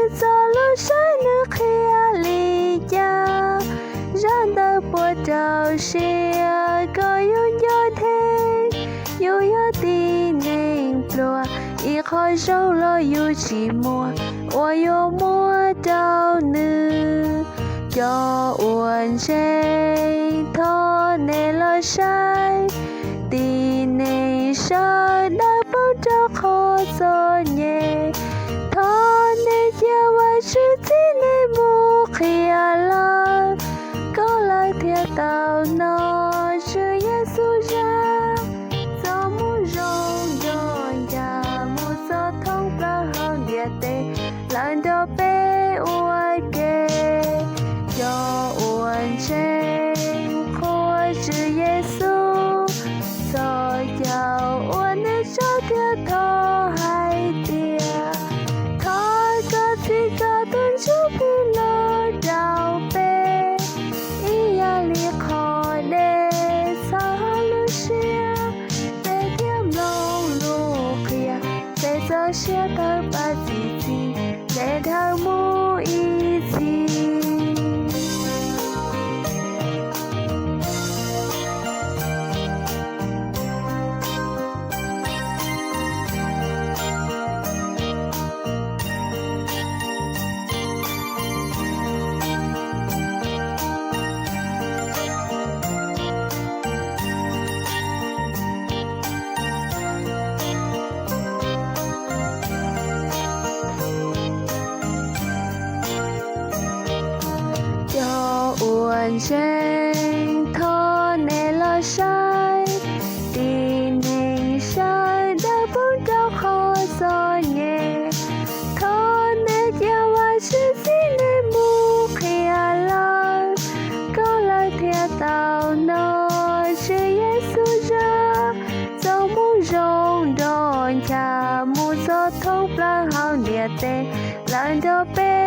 Txog lub saib nws qhia li cas, zaj ntawd puas rau siab kom yus nco dheev. Yus yog tib neeg pluag, ib qho zoo los yus tsis muaj uas yuav muab rau nws. Cov uas ntseeg, thov nej los saib, tib neeg sawv daws poob rau qhov txom nyem. Thov nej cia Vajtswv txib nej mus qhia lawv, kom lawv thiaj tau hnov Tswv Yexus zaj. Txoj moo zoo nrog ncaj mus txog thoob plaws hauv ntiaj teb, lawv nrog peb ua ke. Cov uas ntseeg qhuas Tswv Yexus, txhos caug ua nws tsaug thiab thov hais tias, thov koj txib koj tus Ntsuj Plig los rau peb, ib yam li qhov dej txhawb hauv lub siab, peb thiaj mloog lus qhia, peb txoj sia tawg paj txi txiv, peb dhawv mus ib txhis. Cov uas ntseeg, thov nej los saib, tib neeg sawv daws poob rau qhov txom nyem. Thov nej cia Vajtswv txib nej mus qhia lawv, kom lawv thiaj tau hnov Tswv Yexus zaj. Txoj moo zoo nrog ncaj mus txog thoob plaws hauv ntiaj teb, lawv nrog peb